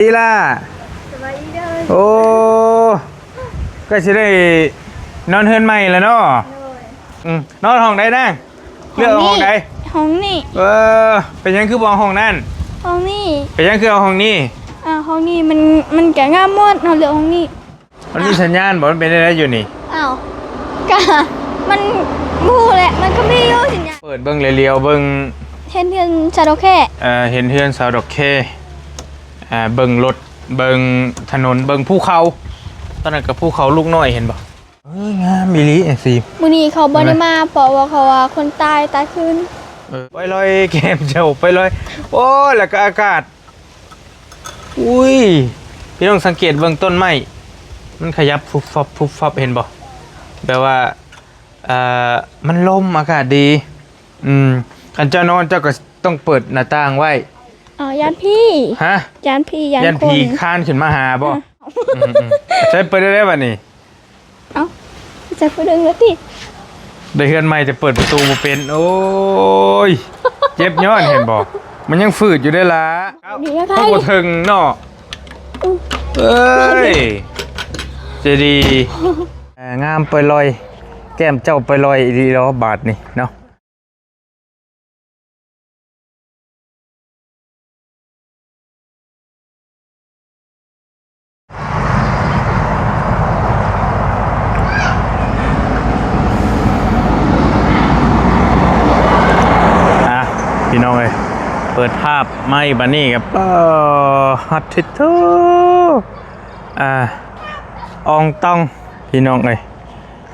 ດີລະ ສະບາຍດີເດີ. ໂອ້ ໃກ້ຊິໄດ້ນອນເຮືອນໃໝ່ແລ້ວເນາະ. ໂດຍ. ອືມ ນອນຫ້ອງໃດນາງ? ເລືອກເອົາຫ້ອງໃດ? ຫ້ອງນີ້. ເອີ ເປັນຫຍັງຄືບໍ່ເອົາຫ້ອງນັ້ນ? ຫ້ອງນີ້. ເປັນຫຍັງຄືເອົາຫ້ອງນີ້? ອ່າ ຫ້ອງນີ້ມັນ ມັນກະງາມໝົດ ເຮົາເລືອກຫ້ອງນີ້. ມັນມີສັນຍານບໍ່? ມັນເປັນແນວໃດຢູ່ນີ້? ອ້າວ ກະມັນບໍ່ຮູ້ແຫຼະ ມັນກະມີຢູ່ສັນຍານ. ເປີດເບິ່ງ ຫຼຽວເບິ່ງ ເຫັນເຮືອນຊາວດອກແຄ. ເອີ ເຫັນເຮືອນຊາວດອກແຄ. ອ່າ ເບິ່ງລົດ ເບິ່ງຖະໜົນ ເບິ່ງພູເຂົາ. ຕອນນັ້ນກະພູເຂົາລູກນ້ອຍ ເຫັນບໍ່? ເອີ ງາມອີ່ຫຼີຈັ່ງຊີ້. ມື້ນີ້ເຂົາບໍ່ໄດ້ມາ ເພາະວ່າເຂົາວ່າຄົນຕາຍ ຕາຍຄືນ. ເອີ ໄປລອຍແກ້ມເຈົ້າ ໄປລອຍ. ໂອ້ຍ ແລ້ວກະອາກາດ ອຸ້ຍ ພີ່ນ້ອງສັງເກດເບິ່ງຕົ້ນໄມ້ ມັນຂະຫຍັບຟຸບຟັບ ຟຸບຟັບ ເຫັນບໍ່? ແບບວ່າ ເອີ ມັນລົມ ອາກາດດີ. ອືມ ຄັນເຈົ້ານອນ ເຈົ້າກະຕ້ອງເປີດໜ້າຕ່າງໄວ້. ເອົາ ຢ້ານຜີ. ຮະ? ຢ້ານຜີ ຢ້ານ ຢ້ານຜີ ຄົນ ຄານຂຶ້ນມາຫາບໍ່? ອືມ ອືມ ໃຊ້ເປີດໄດ້ແລ້ວບັດນີ້. ເອົ້າ ໃຊ້ຜູ້ດຶງແລ້ວຕິ? ໄດ້ເຮືອນໃໝ່ແຕ່ເປີດປະຕູບໍ່ເປັນ. ໂອ້ຍ ເຈັບຍ້ອນ ເຫັນບໍ່? ມັນຍັງຝືດຢູ່ເດ້ລະ. ເອົາ ບໍ່ເຖິງເນາະ. ເອີຍ ໃຈດີ. ເອີ ງາມໄປລອຍ ແກ້ມເຈົ້າໄປລອຍອີ່ຫຼີເນາະ ບາດນີ້ເນາະ. ອ່ະ ພີ່ນ້ອງເອີຍ ເປີດພາບໃໝ່ບາດນີ້ກະ ປາດທິດໂທ ອ່າ ອອງຕອງ ພີ່ນ້ອງເອີຍ.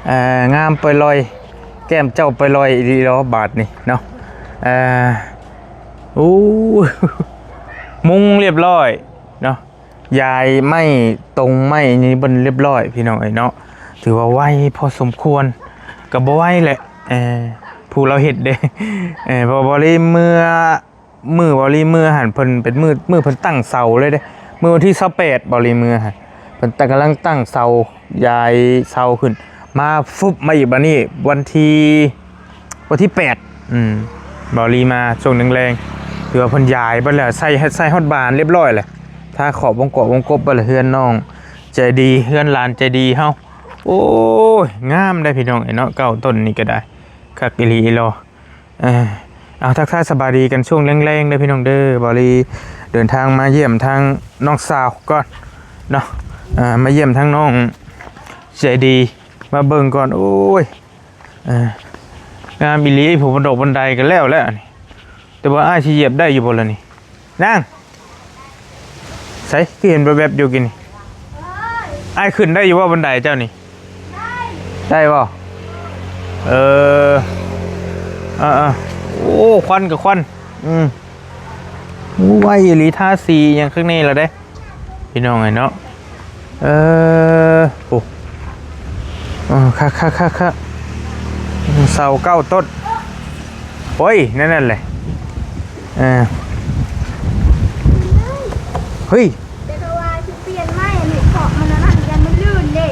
ເອີ ງາມໄປລອຍ ແກ້ມເຈົ້າໄປລອຍອີ່ຫຼີເນາະ ບາດນີ້ເນາະ. ເອີ ໂອ້ ມຸງລຽບລ້ອຍເນາະ ຢາຍໄມ້ຕົງໄມ້ນີ້ເບິ່ງລຽບລ້ອຍ ພີ່ນ້ອງເອີຍເນາະ. ຖືວ່າໄວພໍສົມຄວນ ກະບໍ່ໄວແຫຼະ ເອີ ຜູ້ລາວເຮັດເດ້. ເອີ ເພາະວ່າບໍ່ໄດ້ເມືອ ມື້ເບົາລີເມືອຫັ້ນ ເພິ່ນເປັນມື້ ມື້ເພິ່ນຕັ້ງເສົາເລີຍເດ້ ມື້ວັນທີຊາວແປດ ເບົາລີເມືອຫັ້ນ ເພິ່ນຕັ້ງ ກຳລັງຕັ້ງເສົາ ຢາຍເສົາຂຶ້ນ ມາຟຶບມາອີກ ບາດນີ້ວັນທີ ວັນທີແປດ ອືມ ເບົາລີມາຊ່ວງແລງໆ ຖືວ່າເພິ່ນຢາຍເບິດແລ້ວ ໃສ່ ໃສ່ຮອດບານລຽບລ້ອຍແລ້ວ ທາຂອບວົງກອບວົງກົບເບິດແລ້ວ ເຮືອນນ້ອງໃຈດີ ເຮືອນຫຼານໃຈດີເຮົາ. ໂອ້ຍ ງາມເດ້ພີ່ນ້ອງເອີຍເນາະ ເກົ້າຕົ້ນນີ້ກະໄດ້ ຄັກອີ່ຫຼີອີ່ຫຼໍ. ເອີ ເອົາ ທັກທາຍສະບາຍດີກັນຊ່ວງແລງໆເດີພີ່ນ້ອງເດີ ເບົາລີເດີນທາງມາຢ້ຽມທາງນ້ອງສາວກ່ອນເນາະ ເອີ ມາຢ້ຽມທາງນ້ອງໃຈດີ ມາເບິ່ງກ່ອນ. ໂອ້ຍ ເອີ ງາມອີ່ຫຼີ ຜູ້ບັນດອກບັນໄດກະແລ້ວແລ້ວນີ້ ແຕ່ວ່າອ້າຍຊິຢຽບໄດ້ຢູ່ບໍ່ລະນີ້? ນາງ ໃສ ຄືເຫັນແວບໆຢູ່ກີ້ນີ້? ອ້າຍຂຶ້ນໄດ້ຢູ່ບໍ່ບັນໄດເຈົ້ານີ້? ໄດ້ບໍ່? ເອີ ເອີໆ ໂອ້ ຄວັນກະຄວັນ ອືມ ໂອ້ ໄວອີ່ຫຼີ ທາສີຫຍັງຂ້າງໃນລະເດ້ ພີ່ນ້ອງເອີຍເນາະ. ເອີ ໂອ້ ເອີ ຄັກໆໆໆ ເສົາເກົ້າຕົ້ນ ໂອ້ຍ ແນວນັ້ນແຫຼະ ເອີ ເຮີ້ຍ ແຕ່ເຂົາວ່າຊິປ່ຽນໃໝ່ ອັນນີ້ເພາະມັນອັນນັ້ນ ຢ້ານມັນລື່ນເດ້.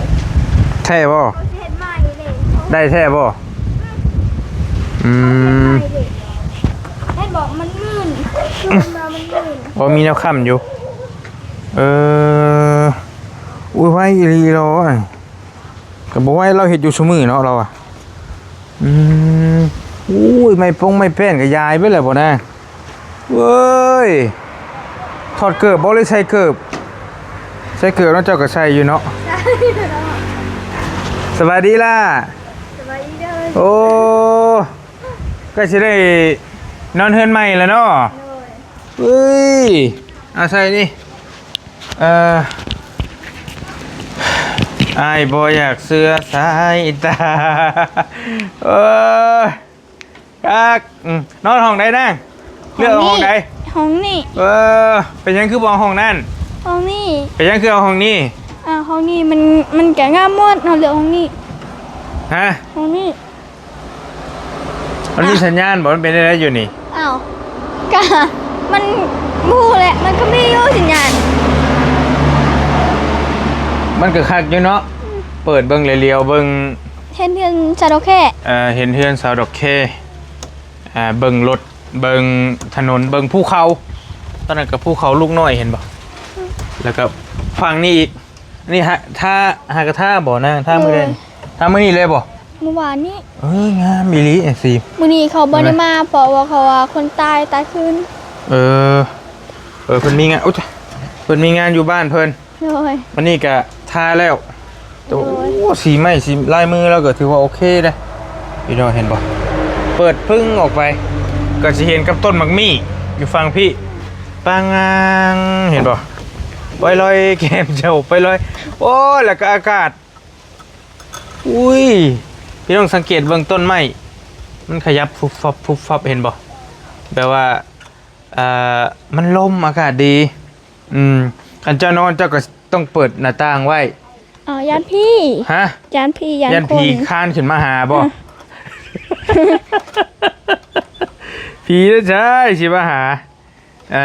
ແທ້ບໍ່? ເຂົາຊິເຮັດໃໝ່ເດ້. ໄດ້ແທ້ບໍ່? ອືມ ເຫັນບໍ່ ມັນມື່ນ ຄືວ່າມັນມື່ນ ບໍ່ມີແນວຄ້ຳຢູ່. ເອີ ອຸ້ຍ ໄວອີ່ຫຼີເນາະ ກະບໍ່ໄວ ລາວເຮັດຢູ່ຊຸມື້ເນາະ ລາວອະ. ອືມ ໂອ້ຍ ໄມ້ປົງໄມ້ແປ້ນກະຢາຍເບິດແລ້ວບໍ່ນາ? ເວີຍ ຖອດເກີບບໍ່ ຫຼືໃສ່ເກີບ? ໃສ່ເກີບເນາະ ເຈົ້າກະໃສ່ຢູ່ເນາະ. ສະບາຍດີລະ. ສະບາຍດີເດີ. ໂອ້ ໃກ້ຊິໄດ້ນອນເຮືອນໃໝ່ແລ້ວເນາະ. ໂດຍ. ເອີຍ ອາໄສນີ້ ເອີ ອ້າຍບໍ່ຢາກເຊື່ອສາຍຕາ ເອີ ຄັກ ອືມ ນອນຫ້ອງໃດນາງ? ເລືອກເອົາຫ້ອງໃດ? ຫ້ອງນີ້. ເອີ ເປັນຫຍັງຄືບໍ່ເອົາຫ້ອງນັ້ນ? ຫ້ອງນີ້. ເປັນຫຍັງຄືເອົາຫ້ອງນີ້? ອ່າ ຫ້ອງນີ້ມັນ ມັນກະງາມໝົດ ເຮົາເລືອກຫ້ອງນີ້. ຮະ? ຫ້ອງນີ້. ມັນມີສັນຍານບໍ່? ມັນເປັນແນວໃດຢູ່ນີ້? ອ້າວ ກະມັນບໍ່ຮູ້ແຫຼະ ມັນກະມີຢູ່ສັນຍານ. ມັນກະຄັກຢູ່ເນາະ ອືມ ເປີດເບິ່ງ ຫຼຽວເບິ່ງ ເຫັນເຮືອນຊາວດອກແຄ. ເອີ ເຫັນເຮືອນຊາວດອກແຄ ເບິ່ງລົດ ເບິ່ງຖະໜົນ ເບິ່ງພູເຂົາ. ຕອນນັ້ນກະພູເຂົາລູກນ້ອຍ ເຫັນບໍ່? ອືມ ແລ້ວກໍຝັ່ງນີ້ອີກ. ນີ້ຫາ ທາ ຫາກະທາບໍ່ນາງ? ທາມື້ໃດ? ໂດຍ ທາມື້ນີ້ເລີຍບໍ່? ມື້ວານນີ້. ເອີຍ ງາມອີ່ຫຼີຈັ່ງຊີ້. ມື້ນີ້ເຂົາບໍ່ໄດ້ມາ ເພາະວ່າເຂົາວ່າຄົນຕາຍ ຕາຍຄືນ. ເອີ ເອີ ເພິ່ນມີງານ ໂອ້ຍ ເພິ່ນມີງານຢູ່ບ້ານເພິ່ນ. ໂດຍ ອັນນີ້ກະທາແລ້ວ. ໂດຍ ໂອ້ ສີໄມ້ສີລາຍມືລາວກໍຖືວ່າໂອເຄເດ້ ພີ່ນ້ອງເຫັນບໍ່? ເປີດປຶ້ງອອກໄປ ກໍຊິເຫັນກັບຕົ້ນໝາກມີ້ຢູ່ຝັ່ງພີ້ ປາງງາງ ເຫັນບໍ່? ໄປລອຍແກ້ມເຈົ້າ ໄປລອຍ ໂອ້ ແລ້ວກໍອາກາດ ອຸ້ຍ ພີ່ນ້ອງສັງເກດເບິ່ງຕົ້ນໄມ້ ມັນຂະຫຍັບຟຸບຟັບ ຟຸບຟັບ ເຫັນບໍ່? ແບບວ່າ ເອີ ມັນລົມ ອາກາດດີ. ອືມ ຄັນເຈົ້ານອນເຈົ້າກໍຕ້ອງເປີດໜ້າຕ່າງໄວ້. ເອົາ ຢ້ານຜີ. ຮະ? ຢ້ານຜີຢ້ານຄົນ. ຢ້ານຜີຄານຂຶ້ນມາຫາບໍ່? ອືມ ຜີເດ້ໃສຊິມາຫາ? ເອີ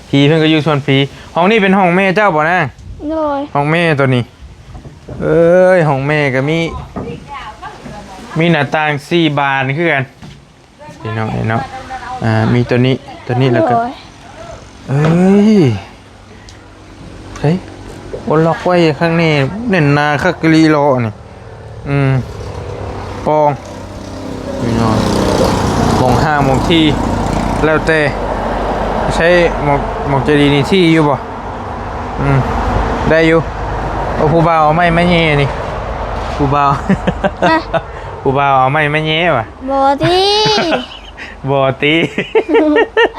ຜີເພິ່ນກໍຢູ່ສ່ວນຜີ. ຫ້ອງນີ້ເປັນຫ້ອງແມ່ເຈົ້າບໍ່ນາງ? ໂດຍ ຫ້ອງແມ່ຕົວນີ້. ເອີຍ ຫ້ອງແມ່ກໍມີ ມີໜ້າຕ່າງສີ່ບານຄືກັນ. ພີ່ນ້ອງເອີຍເນາະ ອ່າ ມີຕົວນີ້ ຕົວນີ້ແລ້ວກໍ ໂອ້ຍ ເອີຍ ເຮີ້ຍ ໂອ້ ລັອກໄວ້ຂ້າງໃນແໜ້ນໜາຄັກອີ່ຫຼີເລາະນີ້. ອືມ ປ່ອງ ພີ່ນ້ອງ ໝ່ອງຫ້າງໝ່ອງທີ່ ແລ້ວແຕ່ ໃຊ້ໝ່ອງ ໝ່ອງໃຈດີນີ້ທີ່ຢູ່ບໍ່? ອືມ ໄດ້ຢູ່. ໂອ້ ຜູ້ບ່າວເອົາໄມ້ມາແຍ່ນີ້ ຜູ້ບ່າວ ຮະ? ຜູ້ບ່າວເອົາໄມ້ມາແຍ່ວ່າ. ບໍ່ຕິ ບໍ່ຕິ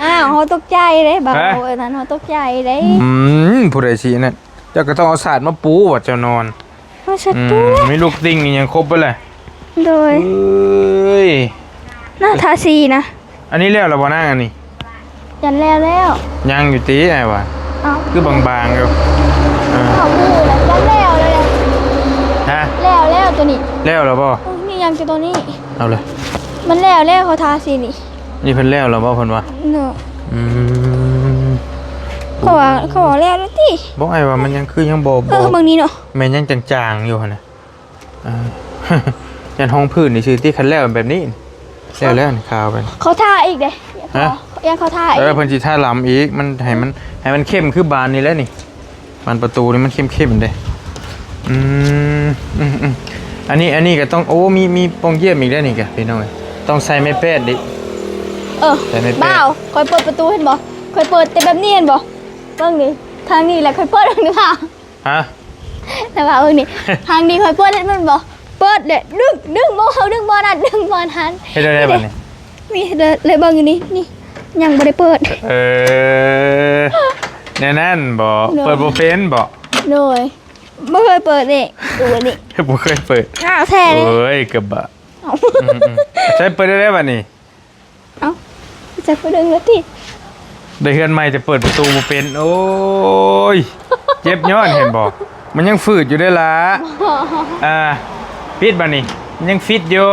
ອ້າວ ເຮົາຕົກໃຈເດ້ ບ່າວ ຮະ? ເອີ ນັ້ນເຮົາຕົກໃຈເດ້. ອືມ ຜູ້ໃດຊິນັ້ນ ເຈົ້າກໍຕ້ອງເອົາສາດມາປູວ່າເຈົ້ານອນ. ເອົາສາດປູ ອືມ ມີລູກຕິ່ງອີ່ຫຍັງຄົບເບິດແຫຼະ. ໂດຍ ເອີຍ ໜ້າທາສີນະ. ອັນນີ້ແລ້ວແລ້ວບໍ່ນາງ? ອັນນີ້ ຍັນແລ້ວແລ້ວ ຍັງຢູ່ຕິອ້າຍວ່າ? ເອົ້າ ຄືບາງໆຢູ່. ເອີ ເອົາ ຄືແລ້ວ ຍັນແລ້ວແລ້ວ. ຮະ? ແລ້ວແລ້ວຕົວນີ້ ແລ້ວແລ້ວບໍ່? ເອີ ມີຫຍັງແຕ່ຕົວນີ້. ເອົາເລີຍ ມັນແລ້ວແລ້ວ ເຂົາທາສີນີ້. ນີ້ເພິ່ນແລ້ວແລ້ວບໍ່ເພິ່ນວ່າ? ເນາະ ອືມ ເຂົາວ່າ ເຂົາວ່າແລ້ວແລ້ວຕິ. ບໍ່ ອ້າຍວ່າມັນຍັງຄືຍັງບໍ່ ເອີ ບໍ່ ເບິ່ງນີ້ເນາະ ແມ່ນຍັງຈາງໆຢູ່ຫັ້ນນະ. ອ່າ ຢ້ານຮອງພື້ນຊື່ໆ ຕິ ຄັນແລ້ວແບບນີ້ ແລ້ວແລ້ວນີ້ ຄາວໄປ ເຂົາທາອີກເດ້. ຮະ? ຢ້ານເຂົາທາອີກ. ເອີ ເພິ່ນຊິທາລຳອີກ ມັນໃຫ້ມັນ ໃຫ້ມັນເຂັ້ມຄືບານນີ້ແຫຼະນີ້ ບານປະຕູນີ້ມັນເຂັ້ມໆເດ້. ອືມ ອືມໆ ອັນນີ້ ອັນນີ້ກໍຕ້ອງ ໂອ້ ມີ ມີປ່ອງຢ້ຽມອີກແລ້ວນີ້ກະ ພີ່ນ້ອງເອີຍ ຕ້ອງໃສ່ໄມ້ແປ້ນເດ້. ເອີ ໃສ່ໄມ້ແປ້ນ. ບ່າວ ຂ້ອຍເປີດປະຕູເຫັນບໍ່? ຂ້ອຍເປີດແຕ່ແບບນີ້ເຫັນບໍ່? ເບິ່ງນີ້ ທາງນີ້ແຫຼະ ຂ້ອຍເປີດເບິ່ງນີ້ ບ່າວ. ຮະ? ແຕ່ວ່າເບິ່ງນີ້ ທາງນີ້ຂ້ອຍເປີດເຫັນມັນບໍ່? ເປີດເດ້ ດຶງ ດຶງບໍ່ເຂົ້າ ດຶງບໍ່ນັ້ນ ດຶງບໍ່ນັ້ນ. ເຮັດໄດ້ບໍ່ນີ້? ນີ້ເລີຍ ເລີຍເບິ່ງຢູ່ນີ້ ນີ້ ຍັງບໍ່ໄດ້ເປີດ. ເອີ ແນວນັ້ນບໍ່? ໂດຍ ເປີດບໍ່ເປັນບໍ່? ໂດຍ ບໍ່ເຄີຍເປີດນີ້ ປະຕູນີ້ ບໍ່ເຄີຍເປີດ. ອ້າວ ແທ້ເດ້. ໂອ້ຍ ກະບະ ເອົາ ອືມໆ ໃຊ້ເປີດໄດ້ແລ້ວບັດນີ້. ເອົ້າ ຈັກຜູ້ດຶງລະຕິ. ໄດ້ເຮືອນໃໝ່ແຕ່ເປີດປະຕູບໍ່ເປັນ. ໂອ້ຍ ເຈັບຍ້ອນ ເຫັນບໍ່? ມັນຍັງຝືດຢູ່ເດ້ລະ. ອ່າ ປິດບາດນີ້ ມັນຍັງຟິດຢູ່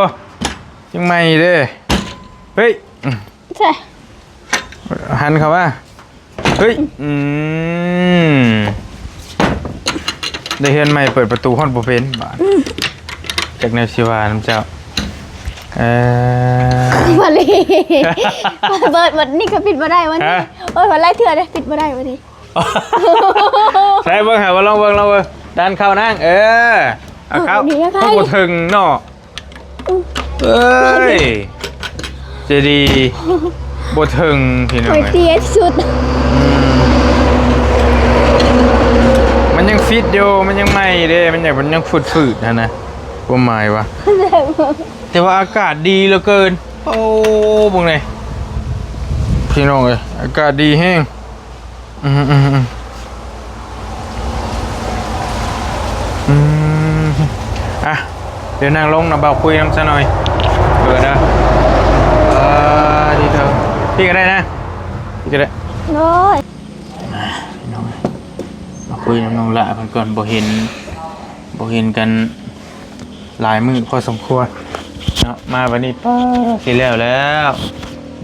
ຍັງໃໝ່ເດ້. ເຮີ້ຍ ໃຊ່ ຫັນເຂົ້າມາ. ເຮີ້ຍ ອືມ ໄດ້ເຮືອນໃໝ່ເປີດປະຕູຮອດບໍ່ເປັນບາດ. ອືມ ຈັກແນວຊິວ່ານຳເຈົ້າ. ເອີ ມາເລີຍ ເປີດບັດນີ້ກໍປິດບໍ່ໄດ້ວັນນີ້. ຮະ? ໂອ້ຍ ຫຼາຍເທື່ອເດ້ ປິດບໍ່ໄດ້ວັນນີ້. ໃສ່ເບິ່ງ ຫາວ່າ ລອງເບິ່ງ ລອງເບິ່ງ ດັນເຂົ້ານາງ. ເອີ ເອົາເຂົ້າ ນີ້ ເຂົ້າບໍ່ເຖິງເນາະ. ອືມ ເອີຍ ໃຈດີ ບໍ່ເຖິງ ພີ່ນ້ອງເອີຍ ເອີຍ ເຕັ້ຍທີ່ສຸດ. ອືມ ມັນຍັງຟິດຢູ່ ມັນຍັງໃໝ່ເດ້ ມັນຍັງ ມັນຍັງຝືດໆຫັ້ນນະ ຄວາມໝາຍວ່າ. ແຕ່ວ່າອາກາດດີເຫຼືອເກີນ. ໂອ້ ເບິ່ງແດ່ ພີ່ນ້ອງເອີຍ ອາກາດດີແຮງ. ອືມ ອືມ ອືມ ອືມ ອ່ະ ດຽວນັ່ງລົງນະ ບ່າວຄຸຍນຳຊະໜ່ອຍ. ເປີດເດີ ເອີ ດີເທີ ພີ້ກໍໄດ້ນະ ພີ້ກໍໄດ້. ໂອ້ຍ ອ່ະ ພີ່ນ້ອງ ມາຄຸຍນຳນ້ອງຫຼ້າເພິ່ນກ່ອນ ບໍ່ເຫັນ ບໍ່ເຫັນກັນ ຫຼາຍມື້ພໍສົມຄວນເນາະ ມາບັດນີ້ ປ້າ ຊິແລ້ວແລ້ວ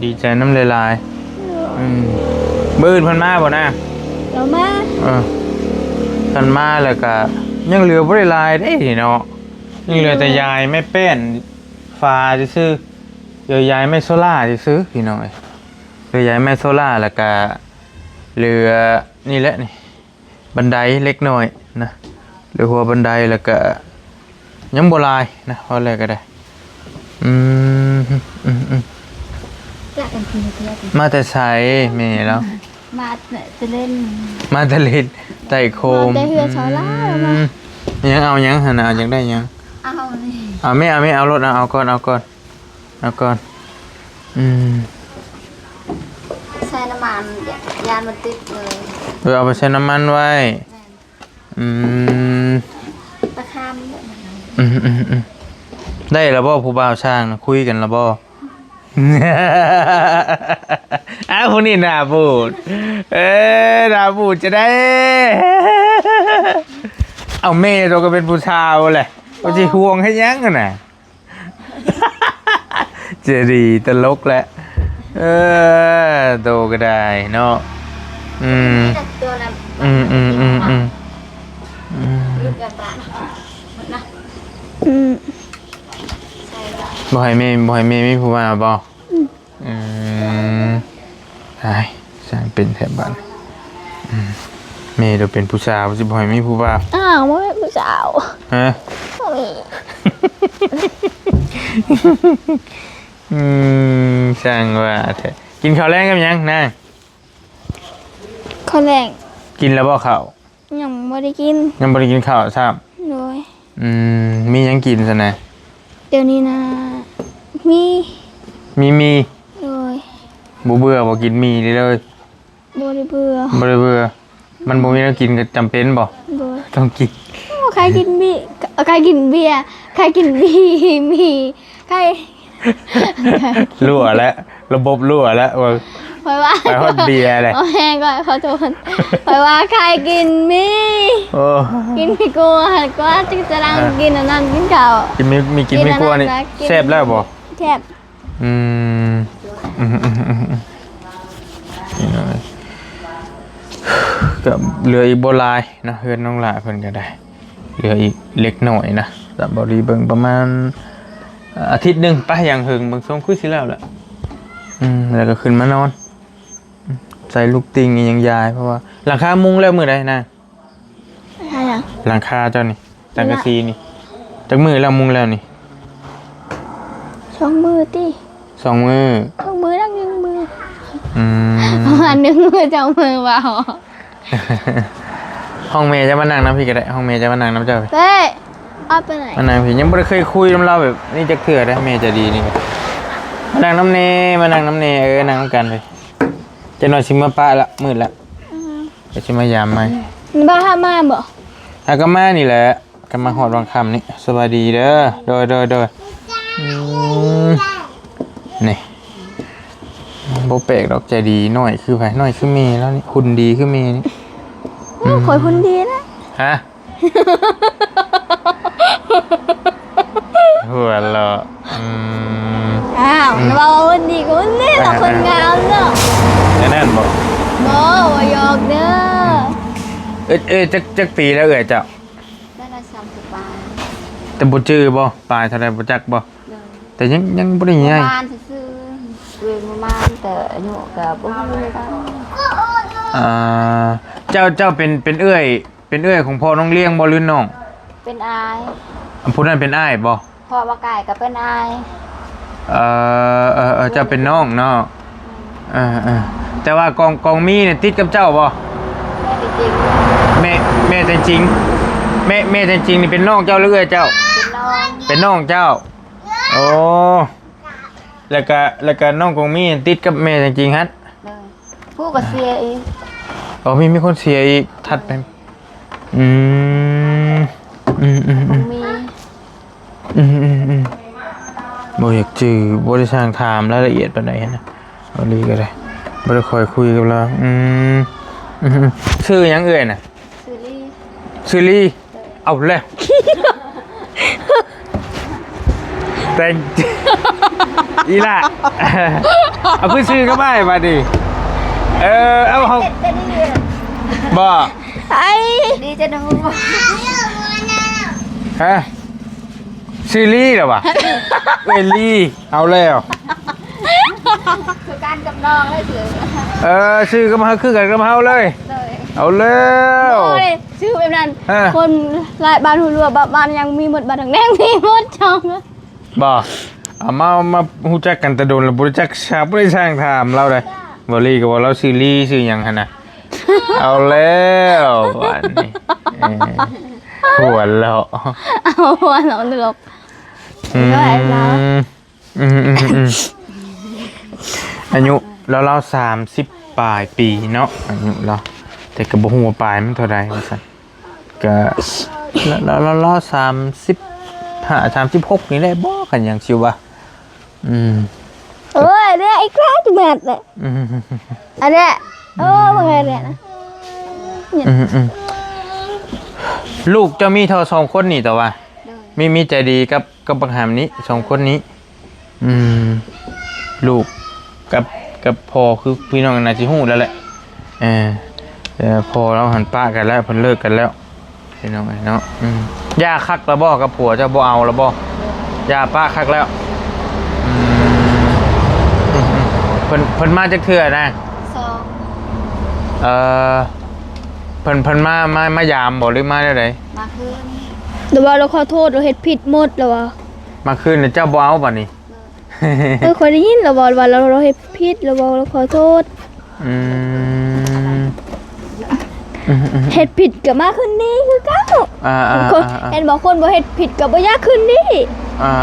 ດີໃຈນຳຫຼາຍໆ. ອືມ ມື້ອື່ນເພິ່ນມາບໍ່ນາ? ລາວມາ ເອີ ເພິ່ນມາແລ້ວກະຍັງເຫຼືອບໍ່ໄດ້ຫຼາຍເດ້ເນາະ ຍັງເຫຼືອແຕ່ຢາຍໄມ້ແປ້ນຝາຊື່ໆ ເຫຼືອຢາຍໄມ້ໂຊລາຊື່ໆ ພີ່ນ້ອງເອີຍ ເຫຼືອຢາຍໄມ້ໂຊລາ ແລ້ວກະເຫຼືອ ນີ້ແຫຼະນີ້ ບັນໄດເລັກນ້ອຍນະ ຫຼືຫົວບັນໄດ ແລ້ວກະຍັງບໍ່ຫຼາຍນະ ເວົ້າແລ້ວກະໄດ້. ອືມ ອືມ ອືມ ມາແຕ່ໃສແມ່ລາວ? ມາແຕ່ເຫຼັ້ນ ມາແຕ່ເຫຼັ້ນ ໃຕ້ໂຄມ ມາແຕ່ເຮືອນສາວລາວ ອືມ ມາ ຍັງເອົາຫຍັງຫັ້ນນະ? ຢາກໄດ້ຫຍັງ? ເອົານີ້ ເອົາແມ່ ເອົາແມ່ ເອົາໂລດ ເອົາ ເອົາກ່ອນ ເອົາກ່ອນ ເອົາກ່ອນ. ອືມ ໃສ່ນ້ຳມັນ ຢ້ານມັນຕິດມື. ເອີ ເອົາໄປໃສ່ນ້ຳມັນໄວ້. ແມ່ນ ອືມ ຕະຄາມ ອືມ ອືມ ອືມ ໄດ້ລະບໍ່ຜູ້ບ່າວຊ່າງນະ? ຄຸຍກັນລະບໍ່? ອ້າວ ຜູ້ນີ້ໜ້າບູດ ເອີ ໜ້າບູດຈະໄດ້. ເອົາ ແມ່ໂຕກໍເປັນຜູ້ສາວແຫຼະ ວ່າຊິຫ່ວງເຮັດຫຍັງຫັ້ນນະ? ເຈດີຕະຫຼົກແຫຼະ ເອີ ໂຕກໍໄດ້ເນາະ. ອືມ ອືມ ອືມ ອືມ ອືມ ອືມ ອືມ ອືມ ບໍ່ໃຫ້ແມ່ ບໍ່ໃຫ້ແມ່ມີຜູ້ວ່າບໍ່? ອືມ ອືມ ອ້າຍ ຊ່າງເປັນແທ້ບາດ ອືມ ແມ່ໂຕເປັນຜູ້ສາວ ຊິບໍ່ໃຫ້ມີຜູ້ບ່າວ? ອ້າວ ບໍ່ແມ່ນຜູ້ສາວ ຮະ? ບໍ່ມີ ອືມ ຊ່າງວ່າແທ້. ກິນເຂົ້າແລງກັບຫຍັງນາງ? ເຂົ້າແລງ ກິນແລ້ວບໍ່ເຂົ້າ? ຍັງບໍ່ໄດ້ກິນ ຍັງບໍ່ໄດ້ກິນເຂົ້າຊ້ຳ. ໂດຍ ອືມ ມີຫຍັງກິນຊັ້ນນະ? ດຽວນີ້ນະ ມີ ມີໝີ່. ໂດຍ ບໍ່ເບື່ອບໍ່ ກິນໝີ່ນີ້ເລີຍ? ບໍ່ໄດ້ເບື່ອ ບໍ່ໄດ້ເບື່ອ. ມັນບໍ່ມີແນວກິນກໍຈຳເປັນບໍ່? ໂດຍ ຕ້ອງກິນ. ໂອ້ ໃຄກິນໝີ່ ໃຄກິນເບຍ ໃຄກິນໝີ່ ໝີ່ ໃຄ ຮົ່ວແລ້ວ ລະບົບຮົ່ວແລ້ວ ເບິ່ງ ຂ້ອຍວ່າ ໄປຮອດເບຍແຫຼະ. ບໍ່ແມ່ນ ຂ້ອຍຂໍໂທດ ຂ້ອຍວ່າໃຄກິນໝີ່. ໂອ້ ກິນໝີ່ກົວ ກວ່າຈະຈະນັ່ງ ເອີ ກິນອັນນັ້ນ ກິນເຂົ້າ ກິນໝີ່ ມີ ກິນໝີ່ກົວນີ້ ກິນອັນນັ້ນນະ ກິນ ແຊບແລ້ວບໍ່? ແຊບ. ອືມ ອືມ ອືມ ອືມ ອືມ ນີ້ເນາະ ກໍເຫຼືອອີກບໍ່ຫຼາຍເນາະ ເຮືອນນ້ອງຫຼ້າເພິ່ນກໍໄດ້ ເຫຼືອອີກເລັກນ້ອຍນະ ສາວບໍລີເບິ່ງປະມານອາທິດໜຶ່ງໄປ ຢ່າງເຫິງ ເບິ່ງຊົງຄືຊິແລ້ວແຫຼະ. ອືມ ແລ້ວກໍຂຶ້ນມານອນ ອືມ ໃສ່ລູກຕິ່ງອີ່ຫຍັງຢາຍ ເພາະວ່າ ຫຼັງຄາມຸງແລ້ວມື້ໃດນະ? ຫາຫຍັງ? ຫຼັງຄາເຈົ້ານີ້ ສັງກະສີນີ້ ຈັກມື້ແລ້ວມຸງແລ້ວນີ້? ສອງມື້ຕິ. ສອງມື້ ສອງມື້ ນັ່ງໜຶ່ງມື້. ອືມ ປະມານໜຶ່ງມື້ ສອງມື້ບໍ່? ຫ້ອງແມ່ເຈົ້າມານັ່ງນຳພີ້ກໍໄດ້ ຫ້ອງແມ່ເຈົ້າມານັ່ງນຳເຈົ້າ. ເອີຍ ອອກໄປໄໝ? ມານັ່ງພີ້ ຍັງບໍ່ໄດ້ເຄີຍຄຸຍນຳລາວແບບນີ້ຈັກເທື່ອເດ້ ແມ່ໃຈດີນີ້. ມານັ່ງນຳແດ່ ມານັ່ງນຳແດ່ ເອີ ນັ່ງນຳກັນພີ້. ຈັກໜ່ອຍຊິເມືອປະລະ ມືດລະ. ອືມ ກໍຊິມາຢາມໃໝ່. ອືມ ບໍ່ຫາມາບໍ່? ຫາກໍມານີ້ແຫຼະ ກໍມາຮອດວັງຄຳນີ້. ສະບາຍດີເດີ. ໂດຍ ໂດຍ ໂດຍ. ອືມ ນີ້ ບໍ່ແປກດອກ ໃຈດີ. ນ້ອຍຄືໃຜ? ນ້ອຍຄືແມ່ລາວນີ້ ຫຸ່ນດີຄືແມ່ນີ້. ໂອ້ ອືມ ຂ້ອຍຫຸ່ນດີນະ. ຮະ? ຫົວเราะ ອືມ ອ້າວ ອືມ ເວົ້າຄົນດີກໍຄົນນີ້ລະ ອ່າ ຄົນງາມເນາະ ແນວນັ້ນບໍ່? ບໍ່ ບໍ່ຢອກເດີ. ເອີຍ ເອີຍ ຈັກ ຈັກປີແລ້ວເອື້ອຍເຈົ້າ? ໄດ້ລະສາມສິບປາຍ. ແຕ່ບໍ່ຈື່ບໍ່? ປາຍເທົ່າໃດບໍ່ຈັກບໍ່? ໂດຍ ແຕ່ຍັງ ຍັງບໍ່ໄດ້ໃຫຍ່ ປະມານຊື່ໆ ເອື້ອຍປະມານ ແຕ່ອາຍຸກໍບໍ່ຮູ້ຄືກັນ. ອ່າ ເຈົ້າ ເຈົ້າເປັນ ເປັນເອື້ອຍ ເປັນເອື້ອຍຂອງພໍ່ນ້ອງລ້ຽງບໍ່ ຫຼືນ້ອງ? ເປັນອ້າຍ. ອັນຜູ້ນັ້ນເປັນອ້າຍບໍ່? ພໍ່ບັກກາຍກໍເປັນອ້າຍ. ເອີ ເອີ ເອີ ເຈົ້າເປັນນ້ອງເນາະ. ອືມ ເອີ ເອີ ແຕ່ວ່າກອງ ກອງມີນີ້ຕິດກັບເຈົ້າບໍ່? ແມ່ແທ້ຈິງ ແມ່ ແມ່ແທ້ຈິງ ແມ່ ແມ່ແທ້ຈິງນີ້ເປັນນ້ອງເຈົ້າ ຫຼືເອື້ອຍເຈົ້າ? ເປັນນ້ອງ ເປັນນ້ອງເຈົ້າ. ໂອ້ ແລ້ວກະ ແລ້ວກະນ້ອງກອງມີຕິດກັບແມ່ແທ້ຈິງຫັ້ນ. ເອີ ຜູ້ກໍເສຍອີກ. ອໍ ມີ ມີຄົນເສຍອີກ ຖັດໄປ. ອືມ ອືມ ອືມ ອືມ ມີ ອືມ ອືມ ອືມ ບໍ່ຢາກຈື່ ບໍ່ໄດ້ຊ່າງຖາມລາຍລະອຽດປານໃດຫັ້ນນະ. ເອົາລີກໍໄດ້ ບໍ່ໄດ້ຄ່ອຍຄຸຍກັບລາວ. ອືມ ອືມ ອືມ ຊື່ຫຍັງເອື້ອຍນະ? ຊື່ລີ. ຊື່ລີ. ເອີ ເອົາແລ້ວ ແຕ່ງ ອີ່ຫຼ້າ ເອົາຄືຊື່ກັບອ້າຍບາດນີ້. ເອີ ເອົາເຮົາ ເປັນ ເປັນອີ່ ບໍ່ ໄອ້ ດີຈະດູ ຮະ? ຊື່ລີແລ້ວຫວາ? ເອື້ອຍລີ. ເອົາແລ້ວ ຄືກັນກັບນ້ອງເລີຍຊື່. ເອີ ຊື່ກັບເຮົາ ຄືກັນກັບເຮົາເລີຍ. ໂດຍ ເອົາແລ້ວ ໂອ້ຍ ຊື່ແບບນັ້ນ ຮະ ຄົນຫຼາຍບ້ານຮູ້ລວບ ບ້ານ ບ້ານຫຍັງມີໝົດ ບ້ານດອກແດງມີໝົດ ຈອງ ບໍ່ ເອົາມາ ມາຮູ້ຈັກກັນແຕ່ດົນລະ ບໍ່ໄດ້ຈັກ ບໍ່ໄດ້ຊ່າງຖາມລາວເດ້. ບໍ່ລີກໍວ່າລາວຊື່ລີ ຊື່ຫຍັງຫັ້ນນະ. ເອົາແລ້ວບາດນີ້ ເອີ ຫົວເລາະ ເອົາ ຫົວເລາະຕະຫຼົກ ອືມ ອືມໆໆ ອາຍຸລາວໆ ສາມສິບປາຍປີເນາະ ອາຍຸລາວ ແຕ່ກໍບໍ່ຮູ້ວ່າປາຍມັນເທົ່າໃດວ່າຊັ້ນ. ກະລາວ ລາວ ລາວ ສາມສິບຫ້າ ສາມສິບຫົກນີ້ແຫຼະບໍ ຄັນຫຍັງຊິວ່າ ອືມ ໂອ້ຍ ເຫຼືອອີກແລ້ວ ແມັດເລີຍ ອືມ ອັນເນີ້ຍ ໂອ້ ບັກອັນເນີ້ຍນະ ອືມ ອືມ ລູກເຈົ້າມີເທົ່າສອງຄົນນີ້ ແຕ່ວ່າ ໂດຍ ມີ ມີໃຈດີກັບ ກັບບັກຫຳນີ້ ສອງຄົນນີ້ ອືມ ລູກກັບ ກັບພໍ່ຄືພີ່ນ້ອງ ໜ້າຊິຮູ້ແລ້ວແຫຼະ ເອີ ແຕ່ພໍ່ລາວຫັ້ນປະກັນແລ້ວ ເພິ່ນເລີກກັນແລ້ວ ພີ່ນ້ອງເອີຍເນາະ ອືມ ຢ່າຄັກລະບໍ ກັບຜົວເຈົ້າບໍ່ເອົາລະບໍ ຢ່າປະຄັກແລ້ວ ອືມ ອືມ ເພິ່ນ ເພິ່ນມາຈັກເທື່ອນະ? ສອງ ເອີ ເພິ່ນ ເພິ່ນມາ ມາ ມາຢາມບໍ ຫຼືມາແນວໃດ? ມາຄືນ ລາວວ່າລາວຂໍໂທດ ລາວເຮັດຜິດໝົດ ລາວວ່າ ມາຄືນ ແລ້ວເຈົ້າບໍ່ເອົາບາດນີ້? ເອີ ຂ້ອຍໄດ້ຍິນລາວເວົ້າວ່າລາວ ລາວເຮັດຜິດ ລາວເວົ້າລາວຂໍໂທດ ອືມ ອືມໆໆ ເຮັດຜິດກໍມາຄືນດີຄືເກົ່າ ອ່າໆໆໆ ເຫັນບໍ່ ຄົນບໍ່ເຮັດຜິດກໍບໍ່ຢາກຄືນດີ ອ່າ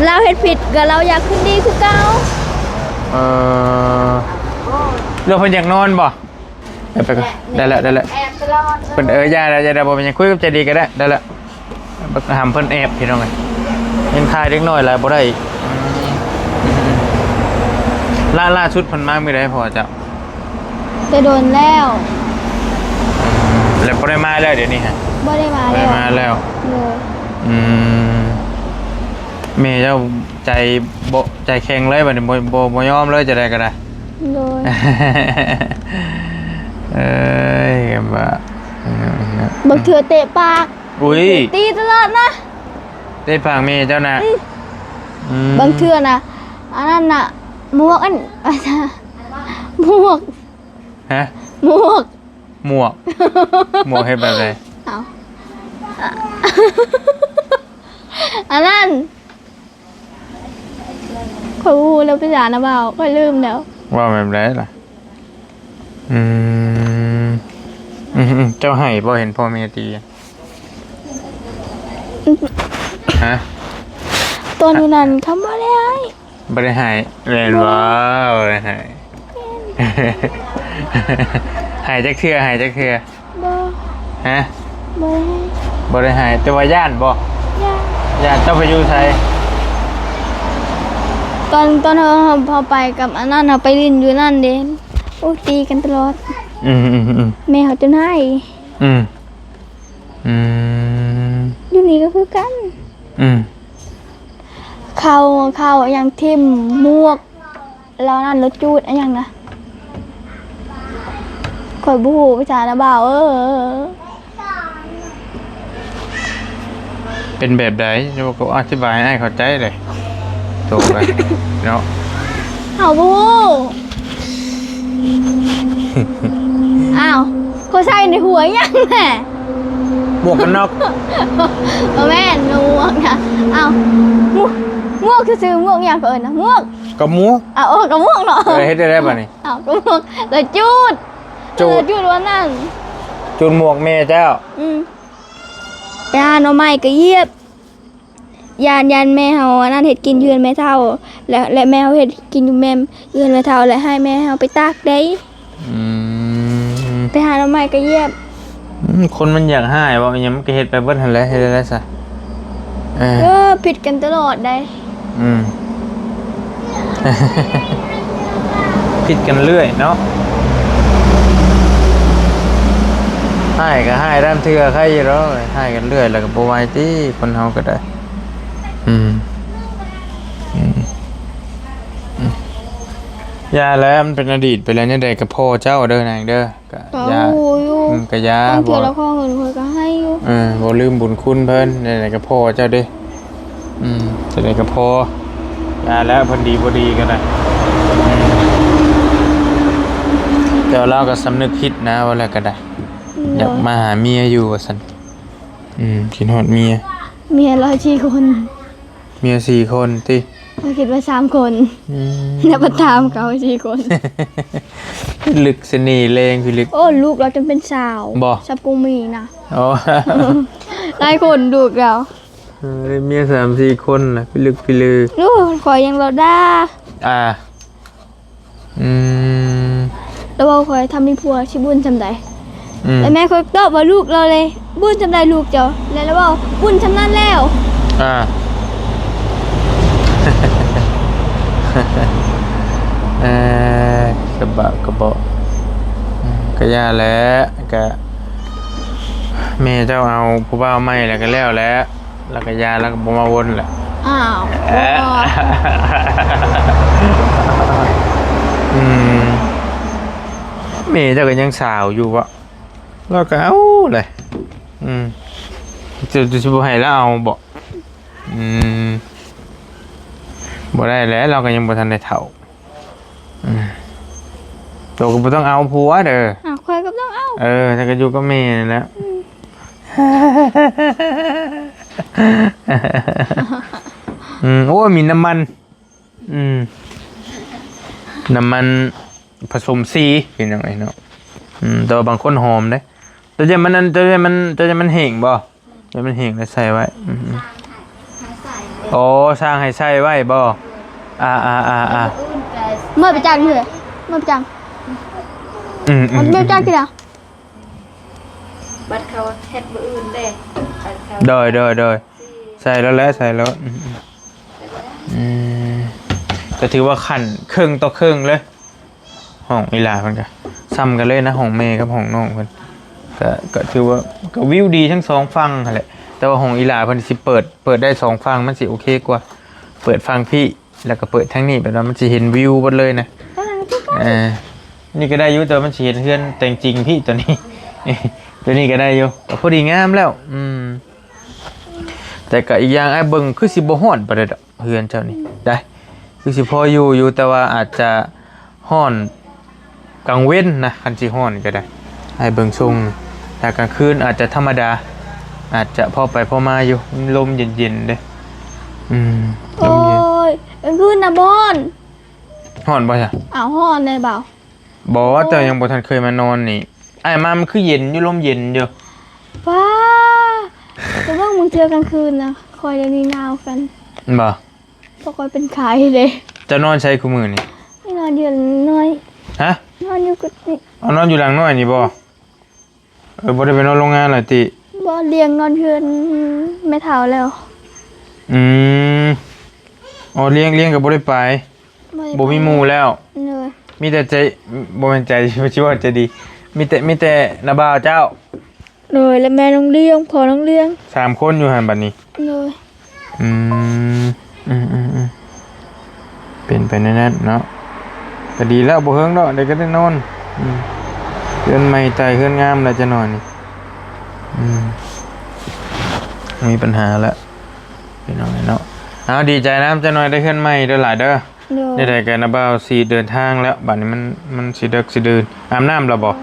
ໆ ລາວເຮັດຜິດກໍລາວຢາກຄືນດີຄືເກົ່າ ເອີ ຫຼືເພິ່ນຢາກນອນບໍ່? ໄປ ໄປກ່ອນ ໄດ້ແລ້ວ ໄດ້ແລ້ວ ແອບຕະຫຼອດ ເພິ່ນ ເອີ ຢ່າແລ້ວ ຢ່າແລ້ວ ບໍ່ເປັນຫຍັງ ຄຸຍກັບໃຈດີກໍໄດ້ ໄດ້ແລ້ວ ບັກຫຳເພິ່ນແອບ ພີ່ນ້ອງເອີຍ ຍັງຖ່າຍເດັກນ້ອຍຫຼາຍບໍ່ໄດ້ອີກ ອືມ ລ່າ ລ່າສຸດເພິ່ນມາມື້ໃດພໍ່ເຈົ້າ? ແຕ່ດົນແລ້ວ ອືມ ແລ້ວບໍ່ໄດ້ມາແລ້ວ ດຽວນີ້ຮະ ບໍ່ໄດ້ມາແລ້ວ ບໍ່ໄດ້ມາແລ້ວ ໂດຍ ອືມ ແມ່ເຈົ້າໃຈບໍ່ ໃຈແຂງເລີຍ ບາດນີ້ບໍ່ ບໍ່ ບໍ່ຍອມເລີຍ ຈັ່ງໃດກໍໄດ້ ໂດຍ ເອີຍ ວ່າ ບາງເທື່ອເຕະປາກ ອຸ້ຍ ຕີຕະຫຼອດນະ ເຕະປາກແມ່ເຈົ້ານະ ອືມ ອືມ ບາງເທື່ອນະ ອັນນັ້ນນະ ໝວກ ອັນ ໝວກ ຮະ ໝວກ ໝວກ ໝວກເຮັດແບບໃດ? ເອົາ ອັນນັ້ນ ຂ້ອຍບໍ່ຮູ້ແລ້ວ ໄປສານະບ່າວ ຂ້ອຍລືມແລ້ວ ເວົ້າແບບໃດລະ? ອືມ ອືມ ເຈົ້າໄຫ້ບໍ່ ເຫັນພໍ່ແມ່ຕີ? ຮະ? ຕອນຢູ່ນັ້ນຄຳວ່າໄດ້ໄຫ້ ບໍ່ໄດ້ໃຫ້ ແມ່ນບໍ່? ບໍ່ ບໍ່ໄດ້ໃຫ້ ແມ່ນ ໃຫ້ຈັກເທື່ອ ໃຫ້ຈັກເທື່ອ? ບໍ່ ຮະ? ບໍ່ໄດ້ໃຫ້ ບໍ່ໄດ້ໃຫ້ ແຕ່ວ່າຢ້ານບໍ່? ຢ້ານ ຢ້ານ. ເຈົ້າໄປຢູ່ໃສ? ຕອນ ຕອນເຮົາ ເຮົາ ເຮົາໄປກັບອັນນັ້ນ ເຮົາໄປຫຼິ້ນຢູ່ນັ້ນເດ້ ໂອ້ ຕີກັນຕະຫຼອດ ອືມໆໆ ແມ່ເຮົາຈົນໄຫ້ ອືມ ອືມ ຢູ່ນີ້ກໍຄືກັນ ອືມ ເຂົ້າ ເຂົ້າຫຍັງຖິ້ມໝວກ ລາວນັ້ນລະຈູດ ອະຫຍັງນະ ຂ້ອຍບໍ່ຮູ້ພາສານະບ່າວເອີຍ. ເປັນແບບໃດ? ເຈົ້າກໍອະທິບາຍໃຫ້ອ້າຍເຂົ້າໃຈເລີຍ ໂຕໄປເນາະ. ເຮົາບໍ່ຮູ້. ອ້າວ ເຂົາໃສ່ໃນຫົວອີ່ຫຍັງແນ່? ໝວກກັນນັອກ. ບໍ່ແມ່ນໝວກນະ. ອ້າວ ໝວກ ໝວກຊື່ໆ ໝວກຫຍັງເຂົາເອີ້ນນະ? ໝວກ ກໍໝວກ. ອ້າວ ເອີ ກໍໝວກເນາະ. ເອີ ເຮັດໄດ້ບາດນີ້. ອ້າວ ກໍໝວກ ລະຈູດ. ຈູດ ເອີ ຈູດວ່ານັ້ນ. ຈູດໝວກແມ່ເຈົ້າ. ອືມ ໄປຫາໜໍ່ໄມ້ກໍຢຽບ. ຢ້ານ ຢ້ານແມ່ເຮົາອັນນັ້ນເຮັດກິນຢູ່ເຮືອນແມ່ເຖົ້າ ແລະ ແລະແມ່ເຮົາເຮັດກິນຢູ່ແມ່ ຢູ່ເຮືອນແມ່ເຖົ້າ ແລະໃຫ້ແມ່ເຮົາໄປຕາກໄດ້. ອືມ ໄປຫາໜໍ່ໄມ້ກໍຢຽບ. ອືມ ຄົນມັນຢາກຮ້າຍເວົ້າອີ່ຫຍັງມັນກໍເຮັດໄປເບິດຫັ້ນແຫຼະ ເຮັດໄດ້ຊະ. ເອີ ເອີ ຜິດກັນຕະຫຼອດໃດ. ອືມ ຜິດກັນເລື້ອຍເນາະ. ຮ້າຍກໍຮ້າຍລາງເທື່ອໄຄຢູ່ດອກ ຮ້າຍກັນເລື້ອຍແລ້ວກໍບໍ່ໄຫວຕິ ຄົນເຮົາກໍໄດ້. ອືມ ອືມ ອືມ ຢ່າແລ້ວ ມັນເປັນອະດີດໄປແລ້ວ. ແນວໃດກໍພໍ່ເຈົ້າເດີນາງເດີ. ກໍ ກໍ ຢ່າ ຮູ້ຢູ່ ອືມ ກໍຢ່າ ບາງເທື່ອລາວຂໍເງິນຂ້ອຍກໍໃຫ້ຢູ່. ເອີ ບໍ່ລືມບຸນຄຸນເພິ່ນ. ແນວໃດກໍພໍ່ເຈົ້າເດ້. ອືມ ຈັ່ງໃດກໍພໍ່. ຢ່າແລ້ວ ເພິ່ນດີບໍ່ດີກໍໄດ້. ອືມ ແຕ່ວ່າລາວກໍສຳນຶກຜິດນະ ເວົ້າແລ້ວກໍໄດ້. ຢາກມາຫາເມຍຢູ່ວ່າຊັ້ນ. ອືມ ຄິດຮອດເມຍ. ເມຍລາວສີ່ຄົນ. ເມຍສີ່ຄົນຕິ? ຂ້ອຍຄິດວ່າສາມຄົນ. ອືມ ແລ້ວໄປຖາມເຂົາສີ່ຄົນ. ພິລຶກສະເໜ່ແລງພິລຶກ. ໂອ້ ລູກລາວຈົນເປັນສາວ. ບໍ່? ສັບກຸງມີນະ. ອໍ ຫຼາຍຄົນລູກລາວ. ເອີ ໄດ້ເມຍສາມສີ່ຄົນລະ ພິລຶກພິລື. ໂອ້ ຂ້ອຍຍັງລໍດ່າ. ອ່າ ອືມ ລາວເວົ້າຂ້ອຍ ຖ້າມີຜົວຊິບຸນສ່ຳໃດ. ອືມ ແລ້ວແມ່ຂ້ອຍຕອບວ່າລູກລາວເລີຍ ບຸນສ່ຳໃດລູກເຈົ້າ? ແລ້ວລາວເວົ້າ ບຸນສ່ຳນັ້ນແລ້ວ. ອ່າ ເອີ ສະບາຍກະເບາະ. ອືມ ກະຢ່າແຫຼະ ກະ ແມ່ເຈົ້າເອົາຜູ້ບ່າວໃໝ່ແລ້ວກະແລ້ວແຫຼະ. ລາວກໍຢ່າ ລາວກໍບໍ່ມາວົນແຫຼະ. ອ້າວ ເອີ ອືມ ແມ່ເຈົ້າກໍຍັງສາວຢູ່ເບາະ? ລາວກໍເອົາແຫຼະ. ອືມ ເຈົ້າ ເຈົ້າຊິບໍ່ໃຫ້ລາວເອົາເບາະ? ອືມ ບໍ່ໄດ້ແຫຼະ ລາວກໍຍັງບໍ່ທັນໄດ້ເຖົ້າ. ອືມ ໂຕກໍບໍ່ຕ້ອງເອົາຜົວເດີ. ອ້າວ ຂ້ອຍກໍບໍ່ຕ້ອງເອົາ. ເອີ ແຕ່ກໍຢູ່ກັບແມ່ນັ້ນແຫຼະ. ອືມ ອືມ ໂອ້ຍ ມີນ້ຳມັນ ອືມ ນ້ຳມັນຜະສົມສີ ເປັນຫຍັງໄງເນາະ. ອືມ ແຕ່ວ່າບາງຄົນຫອມເດ້. ແຕ່ຢ່າມັນ ອັນ ແຕ່ຢ່າມັນ ແຕ່ຢ່າມັນແຫ້ງບໍ່? ແລ້ວມັນແຫ້ງແລ້ວໃສ່ໄວ້. ອືມໆ ອໍ ສ້າງໃຫ້ໃສ່ໄວ້ບໍ່? ອ່າໆໆ ເມື່ອໄປຈັກເທື່ອ ເມື່ອໄປຈັກ. ອືມໆໆ ເມື່ອໄປຈັກເທື່ອ ບັດເຂົາເຮັດມື້ອື່ນເດ້. ໂດຍໆໆ ໃສ່ແລ້ວແຫຼະ ໃສ່ແລ້ວ. ອືມ ອືມ ກໍຖືວ່າຂັ້ນເຄິ່ງຕໍ່ເຄິ່ງເລີຍ. ຫ້ອງອີ່ຫຼ້າເພິ່ນກະສ່ຳກັນເລີຍນະ ຫ້ອງແມ່ກັບຫ້ອງນ້ອງເພິ່ນ ກະ ກະຖືວ່າກະວິວດີທັງສອງຝັ່ງຫັ້ນແຫຼະ. ແຕ່ວ່າຫ້ອງອີ່ຫຼ້າເພິ່ນຊິເປີດ ເປີດໄດ້ສອງຝັ່ງ ມັນຊິໂອເຄກວ່າ ເປີດຝັ່ງພີ້ ແລ້ວກະເປີດທາງນີ້ ແບບວ່າມັນຊິເຫັນວິວເບິດເລີຍນະ. ເອີ ນີ້ກະໄດ້ຢູ່ ແຕ່ວ່າມັນຊິເຫັນເຮືອນແຕ່ງຈິງພີ້ ໂຕນີ້ ໂຕນີ້ກະໄດ້ຢູ່ ກະພໍດີງາມແລ້ວ. ອືມ ແຕ່ກະອີກຢ່າງ ອ້າຍເບິ່ງຄືຊິບໍ່ຮ້ອນປານໃດດອກ ເຮືອນເຈົ້ານີ້ໄດ໋ ຄືຊິພໍຢູ່ຢູ່ ແຕ່ວ່າອາດຈະຮ້ອນກາງເວັນນະ. ຄັນຊິຮ້ອນກໍໄດ້ ອ້າຍເບິ່ງຊົງ ຖ້າກາງຄືນອາດຈະທຳມະດາ ອາດຈະພໍໄປພໍມາຢູ່ ລົມເຢັນໆເດ້. ອືມ ໂອ້ຍ ກາງຄືນນະບໍ່ຮ້ອນ. ຮ້ອນບໍ່ຊະ? ອ້າວ ຮ້ອນແດ່ເບົາ. ບໍ່ ເຈົ້າຍັງບໍ່ທັນເຄີຍມານອນນີ້. ອ້າຍມາມັນຄືເຢັນຢູ່ ລົມເຢັນຢູ່. ປ້າ ແຕ່ເບິ່ງບາງເທື່ອກາງຄືນນະ ຂ້ອຍດຽວນີ້ໜາວກັນ. ບໍ່? ເພາະຂ້ອຍເປັນໄຂ້ເດ້. ເຈົ້ານອນໃສຄູ່ມື້ນີ້? ນອນຢູ່ນ້ອຍ. ຮະ? ນອນຢູ່ກຸດນີ້. ເອົາ ນອນຢູ່ຫຼັງນ້ອຍນີ້ບໍ່? ເອີ ບໍ່ໄດ້ໄປນອນໂຮງງານລະຕິ? ບໍ່ ລ້ຽງນອນເຮືອນແມ່ເຖົ້າແລ້ວ. ອືມ ອໍ ລ້ຽງ ລ້ຽງກໍບໍ່ໄດ້ໄປ. ບໍ່ມີໝູ່ແລ້ວ. ໂດຍ ມີແຕ່ໃຈ ບໍ່ແມ່ນໃຈ ຊິວ່າໃຈດີ ມີແຕ່ ມີແຕ່ນ້າບ່າວເຈົ້າ. ໂດຍ ແລະແມ່ນ້ອງລ້ຽງ ພໍ່ນ້ອງລ້ຽງ ສາມຄົນຢູ່ຫັ້ນບັດນີ້. ໂດຍ ອືມ ອືມໆໆ ເປັນໄປແນວນັ້ນເນາະ ກໍດີແລ້ວ ບໍ່ເຫິງດອກ ດຽວກໍໄດ້ນອນ. ອືມ ເຮືອນໃໝ່ໄຕ່ເຮືອນງາມແລ້ວຈັກໜ້ອຍນີ້. ອືມ ບໍ່ມີປັນຫາແລ້ວ ພີ່ນ້ອງເອີຍເນາະ. ເອົາ ດີໃຈນຳຈັກໜ້ອຍ ໄດ້ເຮືອນໃໝ່ເດີຫຼາຍເດີ. ໂດຍ ແນວໃດກໍນ້າບ່າວຊິເດີນທາງແລ້ວ ບັດນີ້ມັນ ມັນຊິເດິກຊິດື່ນ. ອາບນ້ຳແລ້ວບໍ່?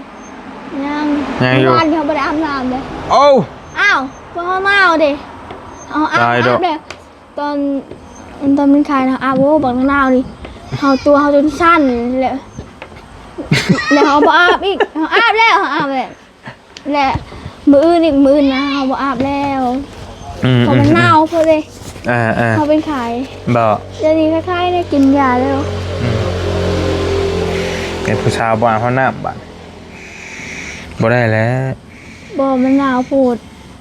ຍັງ ຍັງຢູ່ ເມື່ອວານນີ້ເຮົາບໍ່ໄດ້ອາບນ້ຳເດ້. ໂອ້ ອ້າວ ພວກເຮົາມາເອົາເດ້ ເຮົາອາບ ຕາຍດອກ ອາບແລ້ວ ຕອນ ຕອນມັນຄາຍນະ ອາບ ໂອ້ ບັກນາວນີ້ ເຮົາ ຕົວເຮົາຈົນສັ່ນແລ້ວ ແລ້ວເຮົາບໍ່ອາບອີກ ເຮົາອາບແລ້ວ ເຮົາອາບແລ້ວ. ແລະ ມື້ອື່ນອີກ ມື້ອື່ນນະ ເຮົາບໍ່ອາບແລ້ວ. ອືມ ເພາະມັນ ອືມ ໜາວໂພດເດ້. ອ່າໆ ເຮົາເປັນໄຂ້. ບໍ່ ດຽວນີ້ໄຂ້ໆ ໄດ້ກິນຢາແລ້ວ. ອືມ ໃຫ້ຜູ້ສາວບໍ່ອາບເຮົານ້ຳບາດ ບໍ່ໄດ້ແລ້ວ. ບໍ່ ມັນໜາວໂພດ.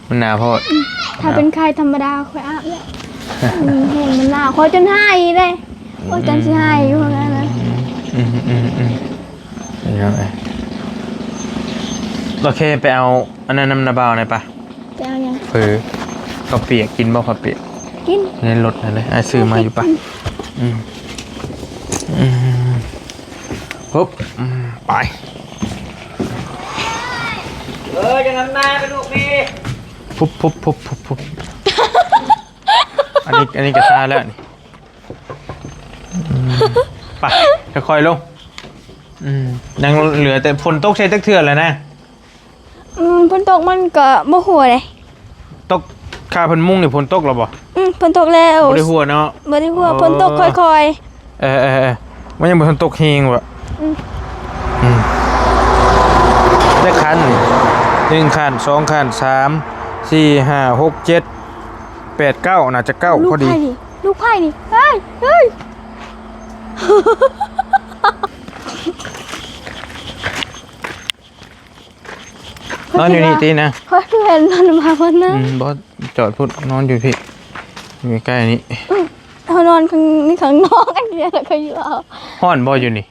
ມັນໜາວໂພດ. ອືມ ຖ້າເປັນໄຂ້ທຳມະດາຂ້ອຍອາບແລ້ວ. ອືມ ແຮງມັນໜາວ ຂ້ອຍຈົນໄຫ້ເດ້. ໂອ້ຍ ຈົນຊິໄຫ້ຢູ່ຫັ້ນນະ. ອືມໆໆ ພີ່ນ້ອງເອີຍ ໂອເຄ ໄປເອົາອັນນັ້ນນຳນ້າບ່າວແດ່ປະ. ໄປເອົາຫຍັງ? ເຝີ ເຂົ້າປຽກ ກິນບໍ່ເຂົ້າປຽກ? ກິນ ໃນລົດຫັ້ນເດ້ ອ້າຍຊື້ມາຢູ່ປະ. ອືມ ອືມ ປຸບ ອືມ ໄປ. ເອີ ຢ່ານຳໜ້າໄປລູກນີ້ ປຸບໆໆໆ ອັນນີ້ ອັນນີ້ກະຊາແລ້ວນີ້. ອືມ ໄປ ຄ່ອຍໆລົງ. ອືມ ຍັງເຫຼືອແຕ່ຝົນຕົກໃສ່ຈັກເທື່ອແລ້ວນະ. ອືມ ຝົນຕົກມັນກໍບໍ່ຮົ່ວເດ້. ຕົກ ຄ່າເພິ່ນມຸງນີ້ຝົນຕົກແລ້ວບໍ່? ອືມ ຝົນຕົກແລ້ວ. ບໍ່ໄດ້ຮົ່ວເນາະ? ບໍ່ໄດ້ຮົ່ວ. ອໍ ຝົນຕົກຄ່ອຍໆ. ເອີໆໆ ມັນຍັງບໍ່ທັນຕົກແຮງວະ. ອືມ ອືມ ຈັກຄັນນີ້? ໜຶ່ງຄັນ ສອງຄັນ ສາມ ສີ່ ຫ້າ ຫົກ ເຈັດ ແປດ ເກົ້າ ໜ້າຈະເກົ້າພໍດີ. ລູກໃຜນີ້? ລູກໃຜນີ້? ເຮີ້ຍ ເຮີ້ຍ. ນອນຢູ່ນີ້ຕິນະ? ຂ້ອຍຄືເຫັນມັນມາພຸ້ນນະ. ອືມ ບໍ່ ຈອດພຸ້ນ ນອນຢູ່ພີ້ ຢູ່ໃກ້ໆນີ້. ອືມ ເຮົານອນຂ້າງ ນີ້ຂ້າງນອກ ອັນນີ້ແຫຼະຂ້ອຍຢູ່ເອົາ. ຮ້ອນບໍ່ຢູ່ນີ້?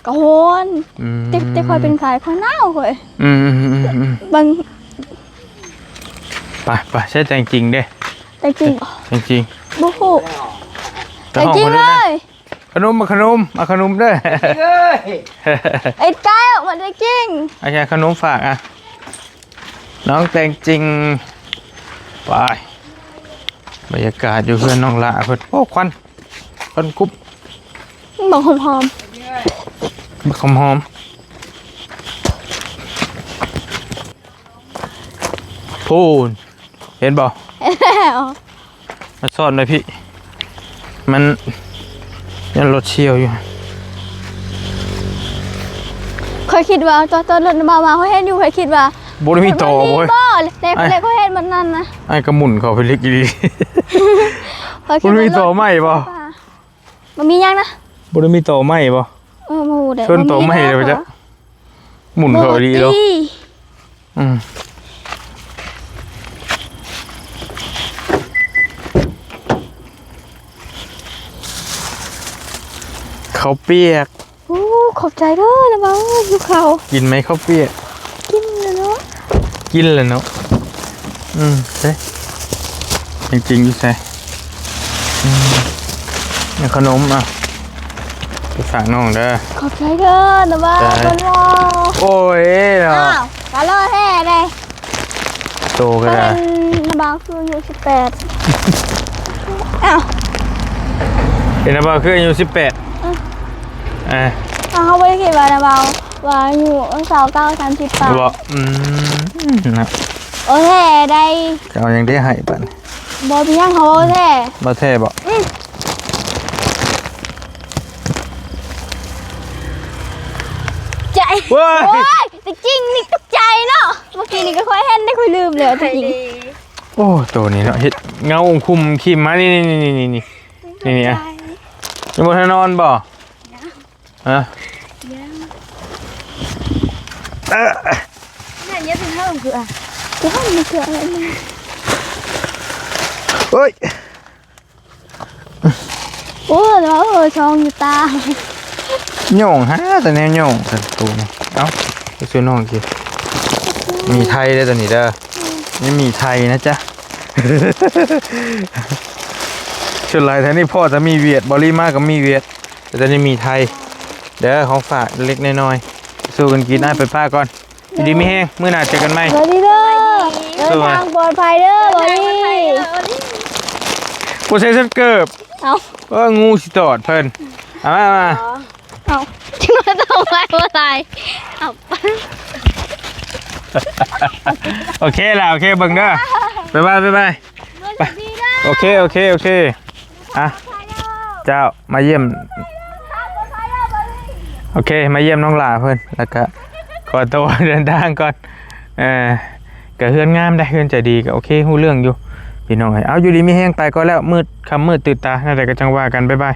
ກໍຮ້ອນ. ອືມ ແຕ່ ແຕ່ຂ້ອຍເປັນໄຂ້ ຂ້ອຍໜາວຂ້ອຍ. ອືມໆໆໆ ບາງ ໄປໆ ໃຊ້ແຕ່ງຈິງເດ້. ແຕ່ງຈິງ ແຕ່ງຈິງ ບໍ່ຮູ້ ແຕ່ງຈິງເລີຍ. ຂະໜົມ ເອົາຂະໜົມ ເອົາຂະໜົມເດີ. ເອີຍ ໄອ້ແກ້ວ ມາໄດ້ກິນ. ເອົາຂະໜົມຝາກ ອ່ະ ນ້ອງແຕ່ງຈິງ. ໄປ ບັນຍາກາດຢູ່ເຮືອນນ້ອງຫຼ້າເພິ່ນ. ໂອ້ ຄວັນ ຄວັນກຸບ ບັກຫອມໆ ບັກຫອມໆ. ພຸ້ນ ເຫັນບໍ່? ເຫັນແລ້ວ. ມາຊ້ອນໄວ້ພີ້ ມັນຍັງລົດຊ່ຽວຢູ່. ຂ້ອຍຄິດວ່າ ຕອນ ຕອນລົດນ້ຳເບົາມາ ຂ້ອຍເຫັນຢູ່ ຂ້ອຍຄິດວ່າ ບໍ່ໄດ້ມີຕໍບໍ່ເວີ້ຍ? ແຕ່ ແຕ່ຂ້ອຍເຫັນມັນນັ້ນນະ. ອ້າຍກໍໝຸນເຂົ້າໄປເລິກອີ່ຫຼີ. ຂ້ອຍຄິດວ່າ ບໍ່ໄດ້ມີຕໍໄມ້ບໍ່? ບໍ່ມີຫຍັງນະ. ບໍ່ໄດ້ມີຕໍໄມ້ບໍ່? ເອີ ບໍ່ຮູ້ເດ້. ຊົນຕໍໄມ້ແລ້ວ ບໍ່ມີແລ້ວ ວ່າຈະ ໝຸນເຂົ້າອີ່ຫຼີເນາະ. ບໍ່ຕິ ອືມ ເຂົ້າປຽກ. ໂອ້ ຂອບໃຈເດີນະບ່າວ ຫິວເຂົ້າ. ກິນໄໝເຂົ້າປຽກ? ກິນແລ້ວເນາະ ກິນແລ້ວເນາະ. ອືມ ເດ້ ແຕ່ງຈິງຢູ່ໃສ? ອືມ ເອົາຂະໜົມ ອ່ະ ໄປຝາກນ້ອງເດີ. ຂອບໃຈເດີນະບ່າວ. ໂອ້ຍເນາະ. ອ້າວ ກະຫຼໍ່ແທ້ເດ້. ໂຕກໍໄດ້ ເປັນນະບ່າວຄືອາຍຸສິບແປດ. ອ້າວ ເປັນນະບ່າວຄືອາຍຸສິບແປດ. ເອີ ເອີ ເຮົາບໍ່ໄດ້ຄິດວ່ານະບ່າວວ່າອາຍຸຊາວເກົ້າ ສາມສິບປາຍ. ບໍ່ ອືມ ນະ ໂອເຄໄດ້. ເອົາຫຍັງໄດ້ໃຫ້ບັດນີ້? ບໍ່ເປັນຫຍັງ ເຮົາເວົ້າແທ້. ເວົ້າແທ້ບໍ່? ອືມ ໃຈ ໂອ້ຍ ໂອ້ຍ ແຕ່ຈິງນີ້ຕົກໃຈເນາະ. ເມື່ອກີ້ນີ້ກໍຂ້ອຍເຫັນໄດ້ ຂ້ອຍລືມແລ້ວແຕ່ຈິງ. ໂອ້ ໂຕນີ້ເນາະ ເຮັດເງົາຄຸມຄີມມາ ນີ້ໆໆ ນີ້ໆ ນີ້ໆ ອ່ະ. ຍັງບໍ່ທັນນອນບໍ່? ຮະ? ຍັງ ເອີ ນັ້ນຢ່າໄປເວົ້າຄື ອ່ະ ເວົ້າມັນຄື ເອີຍ ໂອ້ຍ ເນາະ ເອີ ຊ່ອງຢູ່ຕາ ຫຍ້ອງຫາແຕ່ແນວຫຍ້ອງ ສັນຕູນີ້. ເອົ້າ ໄປຊ່ວຍນ້ອງກິນ ໝີ່ໄທເດີຕົວນີ້ເດີ. ອືມ ນີ້ໝີ່ໄທນະຈ໊ະ. ສ່ວນຫຼາຍແຖວນີ້ພໍ້ແຕ່ໝີ່ຫວຽດ ບໍ່ລີມາກໍໝີ່ຫວຽດ ແຕ່ຕົວນີ້ໝີ່ໄທເດີ. ຂອງຝາກເລັກໆນ້ອຍໆ ສູ້ກັນກິນ. ອ້າຍໄປປ້າກ່ອນ. ຢູ່ດີມີແຮງ ມື້ໜ້າເຈີກັນໃໝ່. ສະບາຍດີເດີ. ເດີນທາງປອດໄພເດີ ບາວລີ. ບໍ່ໃສ່ເສື້ອເກີບ. ເອົ້າ ເອີ ງູຊິຕອດເພິ່ນ. ເອົາມາ ເອົາມາ. ອໍ ເອົາ ເອົາໄວ້ບໍ່ໄດ້. ເອົາ ໂອເຄລະ ໂອເຄ ເບິ່ງເດີ. ບາຍບາຍ ບາຍບາຍ. ໂອເຄ ໂອເຄ ໂອເຄ. ອ່ະ ເຈົ້າ ມາຢ້ຽມ ໂອເຄ ມາຢ້ຽມນ້ອງຫຼ້າເພິ່ນ ແລ້ວກະຂໍຕົວເດີນທາງກ່ອນ. ເອີ ກະເຮືອນງາມເດ້ ເຮືອນໃຈດີ ກະໂອເຄ ຮູ້ເລື່ອງຢູ່ພີ່ນ້ອງເອີຍ. ເອົາ ຢູ່ດີມີແຮງ ໄປກ່ອນແລ້ວ ມືດຄ່ຳມືດຕື່ນຕາ ແນວໃດກໍຈັ່ງວ່າກັນ ບາຍບາຍ.